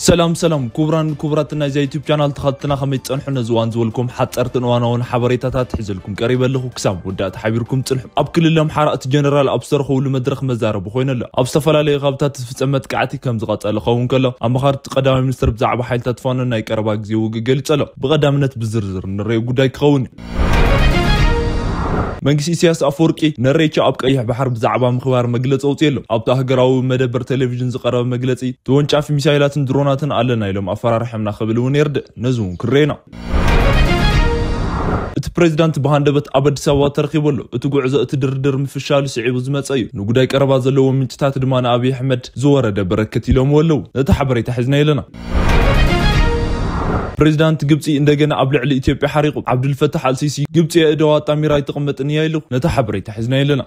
ሰላም ሰላም ክቡራን ክቡራት ናይዛ ዩቲዩብ ቻናል ተኸታተልትና፣ ከመይ ትጸንሑ? ነዚ እዋን ዝበልኩም ሓጸርትን እዋናውን ሓበሬታታት ሒዘልኩም ቀሪበ ኣለኹ። ክሳብ ወዳእታ ሓቢርኩም ጽንሑ። ኣብ ክልል ኣምሓራ እቲ ጀነራል ኣብ ዝተረኸብሉ መድረኽ መዛረቢ ኮይኑ ኣሎ። ኣብ ዝተፈላለዩ ከባብታት ዝፍጸም መጥቃዕቲ ከም ዝቐጸለ ክኸውን ከሎ፣ ኣማኻርቲ ቀዳማይ ሚኒስትር ብዛዕባ ሓይልታት ፋኖ ናይ ቀረባ ግዜ ውግእ ገሊጹ ኣሎ። ብቐዳምነት ብዝርዝር ንርእዮ ጉዳይ ክኸውን እዩ። መንግስቲ ኢሳያስ ኣፈወርቂ ንእሬቻ ኣብ ቀይሕ ባሕር ብዛዕባ ምኽባር መግለጺ ኣውጺኡ ኣሎ። ኣብቲ ሃገራዊ መደበር ቴሌቪዥን ዝቐረበ መግለጺ፣ ተወንጫፊ ሚሳይላትን ድሮናትን ኣለና ኢሎም ኣፈራርሖምና ክብል እውን የርድእ። ነዚ እውን ክንርእዮ ኢና። እቲ ፕሬዚዳንት ብሃንደበት ኣብ ኣዲስ ኣበባ ተረኺቡ ኣሎ። እቲ ጉዕዞ እቲ ድርድር ምፍሻሉ ስዒቡ ዝመጸ እዩ። ንጉዳይ ቀረባ ዘለዎም ምንጭታት ድማ ንኣብይ ኣሕመድ ዝወረደ በረከት ኢሎምዎ ኣለዉ። ነቲ ሓበሬታ ሒዝና ኣለና። ፕሬዚዳንት ግብጺ እንደገና ኣብ ልዕሊ ኢትዮጵያ ሓሪቑ። ዓብዱልፈታሕ ኣልሲሲ፣ ግብጺ የእደዋ ኣጣሚራ ኣይትቕመጥን እያ ኢሉ። ነቲ ሓበሬታ ሒዝና ኣለና።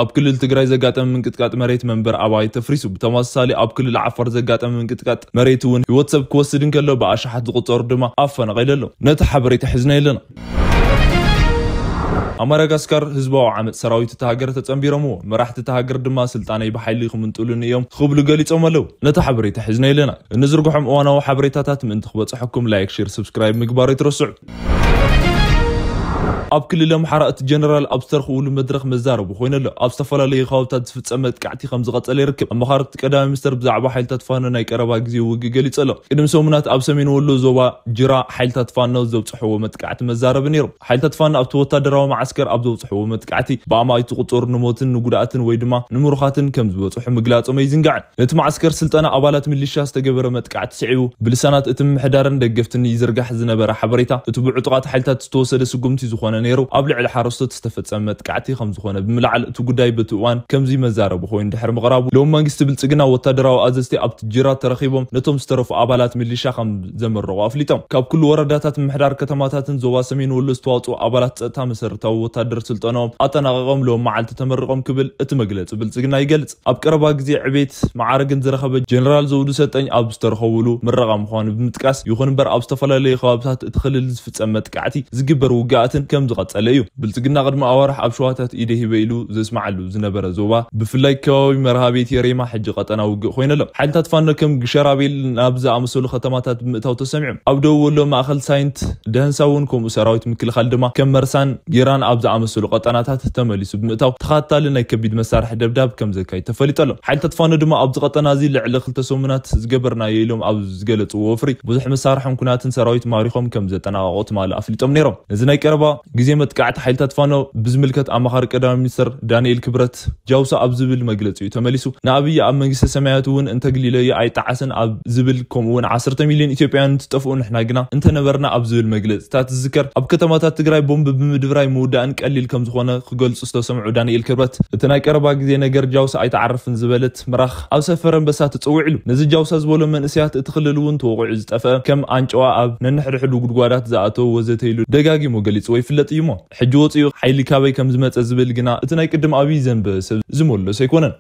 ኣብ ክልል ትግራይ ዘጋጠመ ምንቅጥቃጥ መሬት መንበር ኣባይቲ ኣፍሪሱ። ብተመሳሳሊ ኣብ ክልል ዓፋር ዘጋጠመ ምንቅጥቃጥ መሬት እውን ህይወት ሰብ ክወስድ እንከሎ፣ ብኣሽሓት ዝቑጸሩ ድማ ኣፈናቒሉ ኣሎ። ነቲ ሓበሬታ ሒዝና ኣለና። ኣብ ማዳጋስካር ህዝባዊ ዓመጽ ሰራዊት እታ ሃገር ተጸንቢሮምዎ። መራሕቲ እታ ሃገር ድማ ስልጣነይ ብሓይሊ ክምንጥሉኒ እዮም ክብሉ ገሊጾም ኣለዉ። ነቲ ሓበሬታ ሒዝና ኣለና። እንዝርግሖም እዋናዊ ሓበሬታታት ምእንቲ ክበጽሐኩም ላይክ፣ ሼር፣ ሰብስክራይብ ምግባር ኣይትረስዑ። ኣብ ክልል ኣምሓራ እቲ ጀነራል ኣብ ዝተረኽብሉ መድረኽ መዛረቢ ኮይኑ ኣሎ። ኣብ ዝተፈላለዩ ከባብታት ዝፍጸም መጥቃዕቲ ከም ዝቐጸለ ይርከብ። ኣማኻርቲ ቀዳማይ ሚኒስትር ብዛዕባ ሓይልታት ፋኖ ናይ ቀረባ ግዜ ውግእ ገሊጹ ኣሎ። ቅድሚ ሰሙናት ኣብ ሰሜን ወሎ ዞባ ጅራ ሓይልታት ፋኖ ዘብጽሕዎ መጥቃዕቲ መዛረቢ ነይሩ። ሓይልታት ፋኖ ኣብቲ ወታደራዊ መዓስከር ኣብ ዘብጽሕዎ መጥቃዕቲ ብኣማኢት ዝቑጸሩ ንሞትን ንጉድኣትን ወይ ድማ ንምሩኻትን ከም ዝበጽሑ ምግላጾም ኣይዝንጋዕን። ነቲ መዓስከር ስልጠና ኣባላት ሚሊሻ ዝተገበረ መጥቃዕቲ ስዒቡ፣ ብልሳናት እቲ ምምሕዳርን ደገፍትን ይዝርጋሕ ዝነበረ ሓበሬታ፣ እቲ ብዕጡቓት ሓይልታት ዝተወሰደ ስጉምቲ ዝኾነ ነይሩ፣ ኣብ ልዕሊ ሓረስቶት ዝተፈጸመ መጥቃዕቲ ከም ዝኾነ ብምልዓል፣ እቲ ጉዳይ በቲ እዋን ከምዚ መዛረቢ ኮይኑ ድሕሪ ምቕራቡ፣ ሎም መንግስቲ ብልጽግና ወታደራዊ ኣዘዝቲ ኣብቲ ጅራ ተረኺቦም ነቶም ዝተረፉ ኣባላት ሚሊሻ ከም ዘመረቑ ኣፍሊጦም። ካብ ኩሉ ወረዳታት ምምሕዳር ከተማታትን ዞባ ሰሜን ወሎ ዝተዋጽኡ ኣባላት ጸጥታ መሰረታዊ ወታደር ስልጠናኦም ኣጠናቒቖም ሎም መዓልቲ ተመሪቖም ክብል እቲ መግለጺ ብልጽግና ይገልጽ። ኣብ ቀረባ ግዜ ዕቤት መዓርግን ዝረኸበ ጀነራል ዘውዱ ሰጠኝ ኣብ ዝተረኸቡሉ ምረቓ ምዃኑ ብምጥቃስ፣ ይኹን እምበር ኣብ ዝተፈላለዩ ከባብታት እቲ ክልል ዝፍጸም መጥቃዕቲ ዝግበር ውግኣትን ከም ዝቐጸለ እዩ። ብልጽግና ቅድሚ ኣዋርሕ ኣብ ሸዋታት ኢደ ሂበ ኢሉ ዘስምዓሉ ዝነበረ ዞባ፣ ብፍላይ ከባቢ መርሃቤት የሬማ ሕጂ ቀጠና ውግእ ኮይኑ ኣሎ። ሓይልታት ፋኖ ከም ግሸራቤል ናብ ዝኣመሰሉ ከተማታት ብምእታው ተሰሚዖም። ኣብ ደቡብ ወሎ ማእኸል ሳይንት ደህንሳ እውን ከምኡ ሰራዊት ምክልኻል ድማ ከም መርሳን ጌራን ኣብ ዝኣመሰሉ ቀጠናታት ተመሊሱ ብምእታው ተኸታታሊ ናይ ከቢድ መሳርሒ ደብዳብ ከም ዘካይድ ተፈሊጡ ኣሎ። ሓይልታት ፋኖ ድማ ኣብዚ ቀጠና እዚ ልዕሊ ክልተ ሰሙናት ዝገበርናዮ ኢሎም ኣብ ዝገለጽዎ ወፍሪ ብዙሕ መሳርሕን ኩናትን ሰራዊት ማሪኾም ከም ዘጠናቐቑ ትማሊ ኣፍሊጦም ነይሮም። ነዚ ናይ ቀረባ ግዜ መጥቃዕቲ ሓይልታት ፋኖ ብዝምልከት ኣማኻሪ ቀዳማይ ሚኒስትር ዳንኤል ክብረት ጃውሳ ኣብ ዝብል መግለጺኡ ተመሊሱ፣ ንኣብይ ኣብ መንግስተ ሰማያት እውን እንተግሊለዮ ኣይጠዓስን ኣብ ዝብል፣ ከምኡ እውን ዓሰርተ ሚልዮን ኢትዮጵያውያን እንትጠፍኡ ንሕና ግና እንተነበርና ኣብ ዝብል መግለጽታት ዝዝከር፣ ኣብ ከተማታት ትግራይ ቦምብ ብምድብራይ ምውዳእን ቀሊል ከም ዝኾነ ክገልጹ ዝተሰምዑ ዳንኤል ክብረት፣ እቲ ናይ ቀረባ ግዜ ነገር ጃውሳ ኣይተዓርፍን ዝበለት ምራኽ ኣብ ሰፈር ኣንበሳ ተጸዊዕሉ። ነዚ ጃውሳ ዝበሎ መንእሰያት እቲ ክልል እውን ተወቒዑ ዝጠፍአ፣ ከም ኣንጨዋ ኣብ ነንሕድሕዱ ጉድጓዳት ዝኣተወ ወዘተ ኢሉ ደጋጊሙ ገሊጽዎ ይፍለጥ እዩ እሞ፣ ሕጂ ወጺኡ ሓይሊ ካበይ ከም ዝመጸ ዝብል ግና እቲ ናይ ቅድም ኣብይ ዘንበ ሰብ ዝመለሶ ኣይኮነን።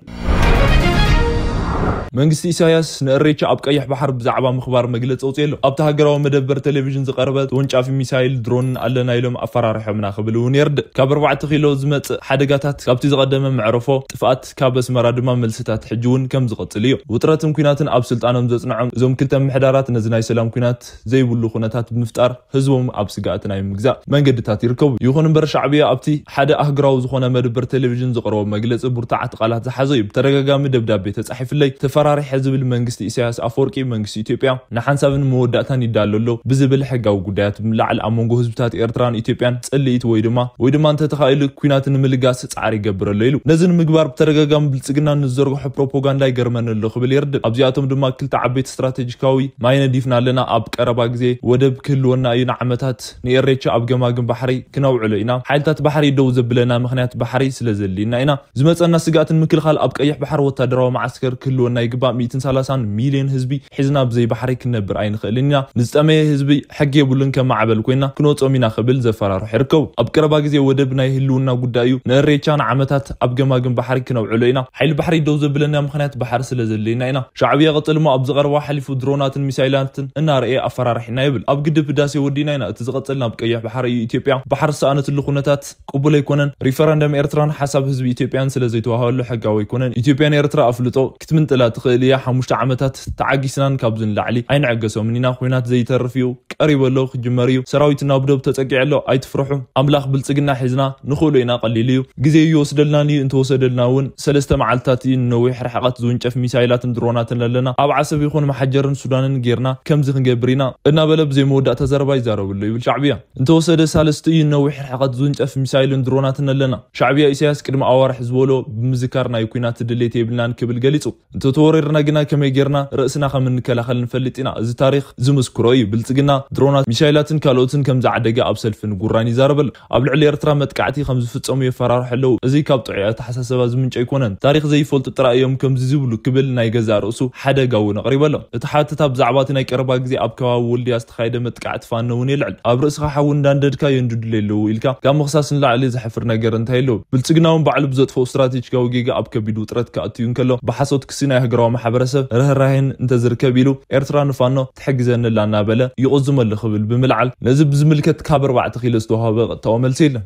መንግስቲ ኢሳያስ ንእሬቻ ኣብ ቀይሕ ባሕር ብዛዕባ ምኽባር መግለጺ ኣውጺኡ ኣሎ። ኣብቲ ሃገራዊ መደበር ቴሌቪዥን ዝቐረበ ተወንጫፊ ሚሳይል ድሮን ኣለና ኢሎም ኣፈራሪሖምና ክብል እውን የርድእ። ካብ ኣርባዕተ ኪሎ ዝመጽእ ሓደጋታት፣ ካብቲ ዝቐደመ መዕረፎ ጥፍኣት፣ ካብ ኣስመራ ድማ መልስታት ሕጂ እውን ከም ዝቐጽል እዩ። ውጥረትን ኲናትን ኣብ ስልጣኖም ዘጽንዖም እዞም ክልተ ምሕዳራት ነዚ ናይ ሰላም ኲናት ዘይብሉ ኩነታት ብምፍጣር ህዝቦም ኣብ ስግኣት ናይ ምግዛእ መንገድታት ይርከቡ። ይኹን እምበር ሻዕብያ ኣብቲ ሓደ ኣህግራዊ ዝኾነ መደበር ቴሌቪዥን ዘቕረቦ መግለጺ ብርቱዓት ቃላት ዝሓዘ እዩ። ብተደጋጋሚ ደብዳቤ ተጻሒፍለይ፣ ተፈራሪሐ ዝብል መንግስቲ ኢሳያስ ኣፈወርቂ መንግስቲ ኢትዮጵያ ንሓንሳብን መወዳእታን ይዳሎ ኣሎ ብዝብል ሕጋዊ ጉዳያት ብምልዓል ኣብ መንጎ ህዝብታት ኤርትራን ኢትዮጵያን ጽልኢት ወይ ድማ ወይ ድማ እንተተኻኢሉ ኲናት ንምልጋስ ጻዕሪ ይገብር ኣሎ ኢሉ። ነዚ ንምግባር ብተደጋጋሚ ብልጽግና ንዝዘርግሖ ፕሮፓጋንዳ ይገርመኒ ኣሎ ክብል የርድእ። ኣብዚኣቶም ድማ ክልተ ዓበይቲ ስትራቴጂካዊ ማይ ነዲፍና ኣለና። ኣብ ቀረባ ግዜ ወደብ ክህልወና እዩ። ንዓመታት ንኤሬቻ ኣብ ገማግም ባሕሪ ክነውዕሎ ኢና። ሓይልታት ባሕሪ ደው ዘብለና ምኽንያት ባሕሪ ስለ ዘድልየና ኢና። ዝመጸና ስግኣት ንምክልኻል ኣብ ቀይሕ ባሕሪ ወታደራዊ መዓስከር ክህልወና ይግባእ። ሚእትን ሰላሳን ሚልዮን ህዝቢ ሒዝና ብዘይ ባሕሪ ክንነብር ኣይንኽእልን ኢና። ንዝጠመየ ህዝቢ ሕጊ የብሉን፣ ከም ማዕበል ኮይና ክንወጾም ኢና ክብል ዘፈራርሑ ይርከቡ። ኣብ ቀረባ ግዜ ወደብ ናይ ህልውና ጉዳይ እዩ። ንእሬቻ ንዓመታት ኣብ ገማግም ባሕሪ ክነውዕሎ ኢና። ሓይሊ ባሕሪ ደው ዘብለና ምኽንያት ባሕሪ ስለ ዘድልየና ኢና። ሻዕብያ ቀጽልሞ ኣብ ዝቐረባ ሓሊፉ ድሮናትን ሚሳይላትን እናረኤ ኣፈራርሒና ይብል። ኣብ ግድብ ህዳሴ ወዲና ኢና። እቲ ዝቐጽል ናብ ቀይሕ ባሕሪ እዩ። ኢትዮጵያ ባሕሪ ዝሰኣነትሉ ኩነታት ቅቡል ኣይኮነን። ሪፈረንደም ኤርትራን ሓሳብ ህዝቢ ኢትዮጵያን ስለ ዘይተዋሃበሉ ሕጋዊ ኣይኮነን። ኢትዮጵያ ንኤርትራ ኣፍልጦ ክትምንጠ ክትብላ ትኽእል እያ። ሓሙሽተ ዓመታት ተዓጊስናን ካብዚ ንላዕሊ ኣይንዕገሶምን ኢና። ኲናት ዘይተርፍ እዩ፣ ቀሪቡ ኣሎ፣ ክጅመር እዩ። ሰራዊትና ብዶብ ተጸጊዐ ኣሎ፣ ኣይትፍርሑ። ኣምላኽ ብልጽግና ሒዝና ንኽእሎ ኢና፣ ቀሊል እዩ። ግዜ ይወስደልናን እዩ፣ እንተወሰደልና እውን ሰለስተ መዓልትታት እዩ። ንነዊሕ ርሕቀት ዝውንጨፍ ሚሳይላትን ድሮናትን ኣለና። ኣብ ዓሰብ ይኹን መሓጀርን ሱዳንን ጌርና ከምዚ ክንገብር ኢና እናበለ ብዘይ መወዳእታ ዘረባ ይዛረብ ኣሎ ይብል ሻዕብያ። እንተወሰደ ሳልስቲ እዩ፣ ነዊሕ ርሕቀት ዝውንጨፍ ሚሳይልን ድሮናትን ኣለና። ሻዕብያ ኢሳያስ ቅድሚ ኣዋርሕ ዝበሎ ብምዝካር ናይ ኲናት ድሌት የብልናን ክብል ገሊጹ። እንተተወሪርና ግና ከመይ ጌርና ርእስና ከም እንከላኸል ንፈልጥ ኢና። እዚ ታሪኽ ዝምስክሮ እዩ። ብልጽግና ድሮናት፣ ሚሳይላትን ካልኦትን ከም ዝዓደገ ኣብ ሰልፍን ጉራን ይዛረብ ኣሎ። ኣብ ልዕሊ ኤርትራ መጥቃዕቲ ከም ዝፍጸሙ የፈራርሑ ኣለዉ። እዚ ካብ ጥዑይ ኣተሓሳሰባ ዝምንጨ ኣይኮነን። ታሪኽ ዘይፈልጡ ጥራይ እዮም ከምዚ ዝብሉ ክብል ናይ ገዛእ ርእሱ ሓደጋ እውን ኣቕሪቡ ኣሎ። እቲ ሓተታ ብዛዕባ እቲ ናይ ቀረባ ግዜ ኣብ ከባቢ ወልድያ ዝተኻየደ መጥቃዕቲ ፋኖ እውን የልዕል። ኣብ ርእስኻ ሓዊ እንዳንደድካ የንድዱለይ ኣለዉ ኢልካ ካብ ምኽሳስ ንላዕሊ ዘሕፍር ነገር እንታይ ኣለዎ? ብልጽግና እውን ባዕሉ ብዘጥፍኦ ስትራቴጂካዊ ጌጋ ኣብ ከቢድ ውጥረት ክኣቱ እዩ እንከሎ፣ ብሓሶት ክሲ ናይ ሃገራዊ ማሕበረሰብ ርህራሄን እንተዝርከብ ኢሉ፣ ኤርትራ ንፋኖ ትሕግዘኒ ኣላ እናበለ ይቕዝመሉ ክብል ብምልዓል፣ ነዚ ብዝምልከት ካብ ኣርባዕተ ኪሎ ዝተዋህበ ቀጥታዊ መልሲ የለን።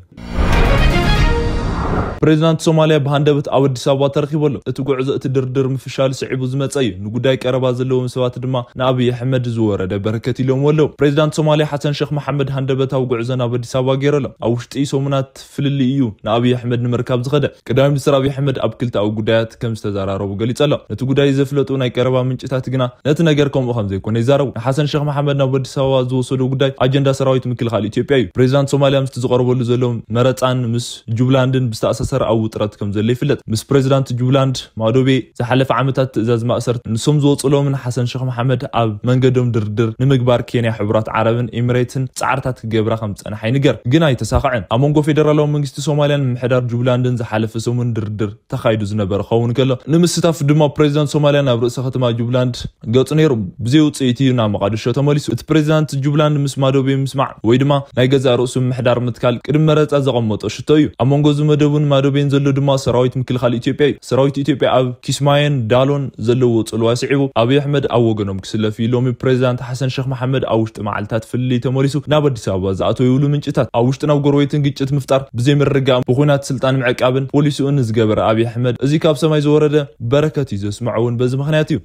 ፕሬዚዳንት ሶማልያ ብሃንደበት ኣብ ኣዲስ ኣበባ ተረኺቡ ኣሎ። እቲ ጉዕዞ እቲ ድርድር ምፍሻሉ ስዒቡ ዝመጸ እዩ። ንጉዳይ ቀረባ ዘለዎም ሰባት ድማ ንኣብይ ኣሕመድ ዝወረደ በረከት ኢሎምዎ ኣለዉ። ፕሬዚዳንት ሶማልያ ሓሰን ሸኽ መሓመድ ሃንደበታዊ ጉዕዞ ናብ ኣዲስ ኣበባ ገይሩ ኣሎ። ኣብ ውሽጢ ሰሙናት ፍልልይ እዩ ንኣብይ ኣሕመድ ንምርካብ ዝኸደ። ቀዳማይ ሚኒስትር ኣብይ ኣሕመድ ኣብ ክልተኣዊ ጉዳያት ከም ዝተዘራረቡ ገሊጹ ኣሎ። ነቲ ጉዳይ ዘፍለጡ ናይ ቀረባ ምንጭታት ግና ነቲ ነገር ከምኡ ከም ዘይኮነ ይዛረቡ። ንሓሰን ሸኽ መሓመድ ናብ ኣዲስ ኣበባ ዝወሰዶ ጉዳይ ኣጀንዳ ሰራዊት ምክልኻል ኢትዮጵያ እዩ። ፕሬዚዳንት ሶማልያ ምስቲ ዝቐርበሉ ዘሎ መረጻን ምስ ጁብላንድን ብዝተኣሳሰረ ኣብ ውጥረት ከም ዘሎ ይፍለጥ። ምስ ፕሬዚዳንት ጁብላንድ ማዶቤ ዝሓለፈ ዓመታት ትእዛዝ ማእሰርቲ ንሶም ዝወፅሎምን ሓሰን ሸኽ መሓመድ ኣብ መንገዶም ድርድር ንምግባር ኬንያ ሕቡራት ዓረብን ኤሚሬትን ጻዕርታት ክገብራ ከም ዝጸንሓ ይንገር፣ ግን ኣይተሳኽዐን። ኣብ መንጎ ፌደራላዊ መንግስቲ ሶማልያን ምምሕዳር ጁብላንድን ዝሓለፈ ሰሙን ድርድር ተኻይዱ ዝነበረ ክኸውን ከሎ፣ ንምስታፍ ድማ ፕሬዚዳንት ሶማልያ ናብ ርእሰ ከተማ ጁብላንድ ገጹ ነይሩ። ብዘይ ውጽኢት እዩ ናብ መቓድሾ ተመሊሱ። እቲ ፕሬዚዳንት ጁብላንድ ምስ ማዶቤ ምስማዕ ወይ ድማ ናይ ገዛእ ርእሱ ምምሕዳር ምትካል ቅድሚ መረጻ ዘቐመጦ ሽቶ እዩ። ኣብ መንጎ እዚ መደቡን ማዶቤን ዘሎ ድማ ሰራዊት ምክልኻል ኢትዮጵያ እዩ። ሰራዊት ኢትዮጵያ ኣብ ኪስማዮን ዳሎን ዘለዎ ጽልዋ ስዒቡ ኣብይ ኣሕመድ ኣብ ወገኖም ክስለፍ እዩ። ሎሚ ፕሬዚዳንት ሓሰን ሸኽ መሓመድ ኣብ ውሽጢ መዓልታት ፍልልይ ተመሊሱ ናብ ኣዲስ ኣበባ ዝኣተወ ይብሉ ምንጭታት። ኣብ ውሽጥን ኣብ ጎረቤትን ግጭት ምፍጣር፣ ብዘይ ምርግጋእ ብኹናት ስልጣን ምዕቃብን ፖሊሲኡ ንዝገበረ ኣብይ ኣሕመድ እዚ ካብ ሰማይ ዝወረደ በረከት እዩ ዘስምዖ እውን በዚ ምኽንያት እዩ።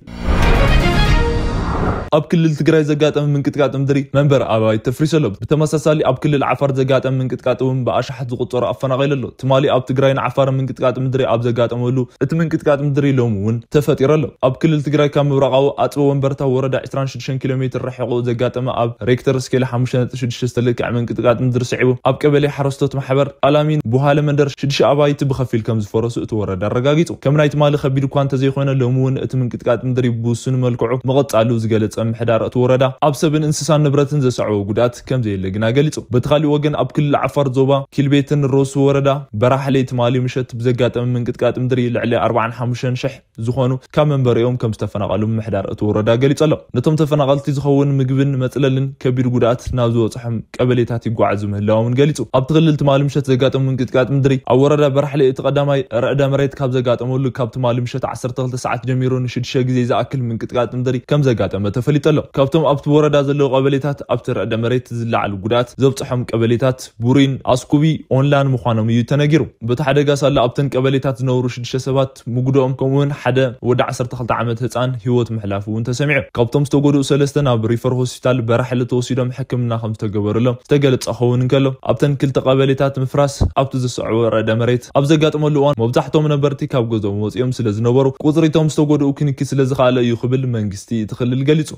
ኣብ ክልል ትግራይ ዘጋጠመ ምንቅጥቃጥ ምድሪ መንበሪ ኣባይቲ ተፍሪሱ ኣሎ። ብተመሳሳሊ ኣብ ክልል ዓፋር ዘጋጠመ ምንቅጥቃጥ እውን ብኣሽሓት ዝቑጸሩ ኣፈናቒሉ ኣሎ። ትማሊ ኣብ ትግራይን ዓፋርን ምንቅጥቃጥ ምድሪ ኣብ ዘጋጠመሉ እቲ ምንቅጥቃጥ ምድሪ ሎሚ እውን ተፈጢሩ ኣሎ። ኣብ ክልል ትግራይ ካብ ምብራቓዊ ኣጽቢ ወንበርታ ወረዳ ዕስራን ሽዱሽተን ኪሎ ሜትር ርሒቑ ዘጋጠመ ኣብ ሬክተር ስኬል ሓሙሽተ ነጥቢ ሽዱሽተ ዝተለክዐ ምንቅጥቃጥ ምድሪ ስዒቡ ኣብ ቀበሌ ሓረስቶት ማሕበር ኣላሚን ቡሃለ መንደር ሽዱሽተ ኣባይቲ ብኸፊል ከም ዝፈረሱ እቲ ወረዳ ኣረጋጊጹ። ከም ናይ ትማሊ ከቢድ እኳ እንተዘይኮነ ሎሚ እውን እቲ ምንቅጥቃጥ ምድሪ ብውሱን መልክዑ ምቕጻሉ ዝገለጸ ምምሕዳር እቲ ወረዳ ኣብ ሰብን እንስሳን ንብረትን ዘስዓቦ ጉድኣት ከም ዘየለ ግና ገሊጹ። በቲ ካሊእ ወገን ኣብ ክልል ዓፋር ዞባ ኪልቤትን ሮሱ ወረዳ በራሕሌ ትማሊ ምሸት ብዘጋጠመ ምንቅጥቃጥ ምድሪ ልዕሊ ኣርባዓን ሓሙሽተን ሽሕ ዝኾኑ ካብ መንበሪኦም ከም ዝተፈናቐሉ ምምሕዳር እቲ ወረዳ ገሊጹ ኣሎ። ነቶም ተፈናቐልቲ ዝኸውን ምግብን መጽለልን ከቢድ ጉድኣት ናብ ዝበጽሖም ቀበሌታት ይጓዓዙ ምህላዎም ገሊጹ። ኣብቲ ክልል ትማሊ ምሸት ዘጋጠሙ ምንቅጥቃጥ ምድሪ ኣብ ወረዳ በራሕሌ እቲ ቀዳማይ ርዕደ መሬት ካብ ዘጋጠመሉ ካብ ትማሊ ምሸት ዓሰርተ ክልተ ሰዓት ጀሚሩ ንሽዱሽተ ግዜ ዝኣክል ምንቅጥቃጥ ምድሪ ከም ዘጋጠመ ተፈሊጡ ኣሎ። ካብቶም ኣብቲ ወረዳ ዘለዉ ቀበሌታት ኣብቲ ርዕደ መሬት ዝለዓል ጉድኣት ዘብጽሖም ቀበሌታት ቡሪን ኣስኩቢ ኦንላን ምዃኖም እዩ ተነጊሩ። በቲ ሓደጋ ሳላ ኣብተን ቀበሌታት ዝነብሩ ሽዱሽተ ሰባት ምጉድኦም ከምኡውን ሓደ ወዲ ዓሰርተ ክልተ ዓመት ህፃን ህይወት ምሕላፉ እውን ተሰሚዑ። ካብቶም ዝተጎድኡ ሰለስተ ናብ ሪፈር ሆስፒታል በራሕለ ተወሲዶም ሕክምና ከም ዝተገበረሎም ዝተገለጸ ክኸውን እንከሎ፣ ኣብተን ክልተ ቀበሌታት ምፍራስ ኣብቲ ዝስዕቦ ርዕደ መሬት ኣብ ዘጋጠመሉ እዋን መብዛሕቶም ነበርቲ ካብ ገዝኦም ወፂኦም ስለ ዝነበሩ ቁፅሪ እቶም ዝተጎድኡ ክንኪ ስለ ዝኸኣለ እዩ ክብል መንግስቲ እቲ ክልል ገሊጹ።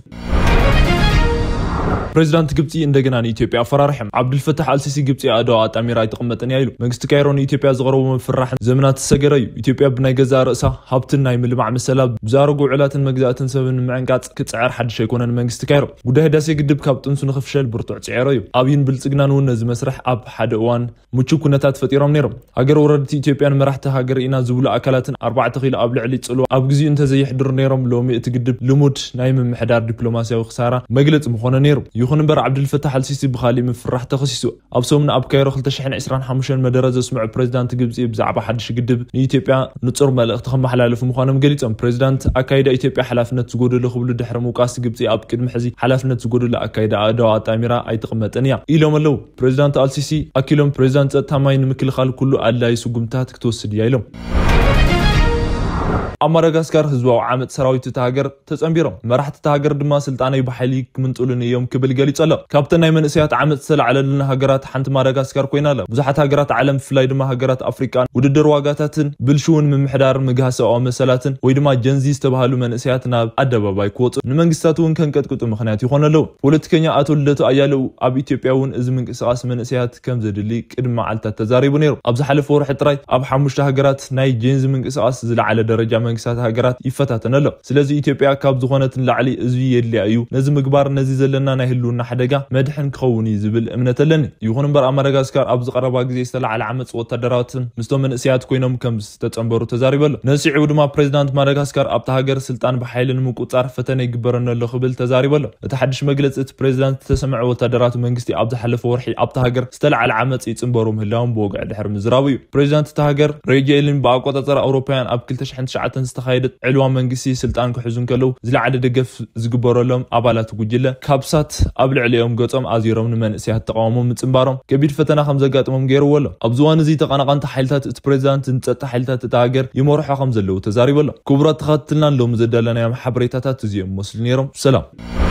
ፕሬዚዳንት ግብፂ እንደገና ንኢትዮጵያ ኣፈራርሐ። ዓብዱልፈታሕ ኣልሲሲ ግብፂ ኣእዳዋ ኣጣሚራ ኣይትቕመጥን እያ ኢሉ። መንግስቲ ካይሮ ንኢትዮጵያ ዝቕረቦ ምፍርራሕ ዘመናት ዝሰገረ እዩ። ኢትዮጵያ ብናይ ገዛእ ርእሳ ሃብትን ናይ ምልማዕ መሰላ ብዝኣረጉ ውዕላትን መግዛእትን ሰብን ንምዕንቃፅ ክፅዕር ሓድሽ ኣይኮነን። መንግስቲ ካይሮ ጉዳይ ህዳሴ ግድብ ካብ ጥንሱ ንኽፍሸል ብርቱዕ ፅዒሩ እዩ። ኣብይን ብልፅግናን እውን ነዚ መስርሕ ኣብ ሓደ እዋን ምቹው ኩነታት ፈጢሮም ነይሮም። ሃገር ወረድቲ ኢትዮጵያን መራሕቲ ሃገር ኢና ዝብሉ ኣካላትን ኣርባዕተ ኪሎ ኣብ ልዕሊ ፅልዋ ኣብ ግዚኡ እንተዘየሕድሩ ነይሮም፣ ሎሚ እቲ ግድብ ልሙድ ናይ ምምሕዳር ዲፕሎማስያዊ ክሳራ መግለፂ ምኾነ ነይሩ። ይኹን እምበር፣ ዓብዱልፈታሕ ኣልሲሲ ብኻሊእ ምፍራሕ ተኸሲሱ። ኣብ ሰሙን ኣብ ካይሮ ክልተ ሽሕን ዕስራን ሓሙሽተን መደረ ዘስምዑ ፕሬዚዳንት ግብፂ ብዛዕባ ሓድሽ ግድብ ንኢትዮጵያ ንፁር መልእኽቲ ከመሓላልፉ ምዃኖም ገሊፆም። ፕሬዚዳንት ኣካይዳ ኢትዮጵያ ሓላፍነት ዝጎደሎ ክብሉ ድሕሪ ምውቃስ፣ ግብፂ ኣብ ቅድሚ ሕዚ ሓላፍነት ዝጎደሎ ኣካይዳ ኣእዳዋ ኣጣሚራ ኣይትቕመጥን እያ ኢሎም ኣለዉ። ፕሬዚዳንት ኣልሲሲ ኣኪሎም፣ ፕሬዚዳንት ጸጥታ ማይ ንምክልኻል ኩሉ ኣድላዪ ስጉምትታት ክትወስድ እያ ኢሎም። ኣብ ማዳጋስካር ህዝባዊ ዓመፅ ሰራዊት እታ ሃገር ተፀንቢሮም፣ መራሕቲ እታ ሃገር ድማ ስልጣነይ ብሓይሊ ክምንጥሉኒ እዮም ክብል ገሊጹ ኣሎ። ካብተን ናይ መንእሰያት ዓመፅ ዝተላዕለለን ሃገራት ሓንቲ ማዳጋስካር ኮይና ኣላ። ብዙሓት ሃገራት ዓለም፣ ብፍላይ ድማ ሃገራት ኣፍሪቃ፣ ውድድር ዋጋታትን ብልሽውን ምምሕዳር ምግሃስ ሰብኣዊ መሰላትን ወይ ድማ ጀንዚ ዝተባሃሉ መንእሰያት ናብ ኣደባባይ ክወፁ፣ ንመንግስታት እውን ከንቀጥቅጡ ምኽንያት ይኾኑ ኣለዉ። ፖለቲከኛ ኣቶ ልደቱ ኣያሌው ኣብ ኢትዮጵያ እውን እዚ ምንቅስቃስ መንእሰያት ከም ዘድሊ ቅድሚ መዓልታት ተዛሪቡ ነይሩ። ኣብ ዝሓለፈ ወርሒ ጥራይ ኣብ ሓሙሽተ ሃገራት ናይ ጀንዚ ምንቅስቃስ ዝለዓለ ደረጃ መንግስታት ሃገራት ይፈታተን ኣሎ። ስለዚ ኢትዮጵያ ካብ ዝኾነት ንላዕሊ እዚ የድልያ እዩ። ነዚ ምግባር ነዚ ዘለና ናይ ህልውና ሓደጋ መድሕን ክኸውን እዩ ዝብል እምነት ኣለኒ። ይኹን እምበር ኣብ ማዳጋስካር ኣብዚ ቀረባ ግዜ ዝተላዕለ ዓመፅ ወታደራትን ምስቶም መንእሰያት ኮይኖም ከም ዝተጸንበሩ ተዛሪቡ ኣሎ። ነዚ ስዒቡ ድማ ፕሬዚዳንት ማዳጋስካር ኣብታ ሃገር ስልጣን ብሓይሊ ንምቁጻር ፈተነ ይግበረኒ ኣሎ ክብል ተዛሪቡ ኣሎ። እቲ ሓድሽ መግለጺ እቲ ፕሬዚዳንት ዝተሰምዐ ወታደራት መንግስቲ ኣብ ዝሓለፈ ወርሒ ኣብታ ሃገር ዝተላዕለ ዓመፅ ይጽንበሩ ምህላዎም ብወግዒ ድሕሪ ምዝራቡ እዩ። ፕሬዚዳንት እታ ሃገር ሬጀ ኤሊን ብኣቆጻጽራ ኣውሮፓውያን ኣብ ክልተ ሽሕን ትሽዓተን ዝተኻየደት ዕልዋ መንግስቲ ስልጣን ክሕዙ እንከለዉ ዝለዓለ ደገፍ ዝግበረሎም ኣባላት ጉጅለ ካብሳት ኣብ ልዕሊኦም ገጾም ኣዚሮም ንመንእሰያት ተቃውሞ ምጽንባሮም ከቢድ ፈተና ከም ዘጋጥሞም ገይርዎ ኣሎ። ኣብዚ እዋን እዚ ተቐናቐንቲ ሓይልታት እቲ ፕሬዚዳንት ንጸጥታ ሓይልታት እታ ሃገር ይመርሖ ከም ዘለዉ ተዛሪቡ ኣሎ። ክቡራት ተኸታተልትና ሎሚ ዘዳለናዮም ሓበሬታታት እዚኦም መስሉ ነይሮም። ሰላም።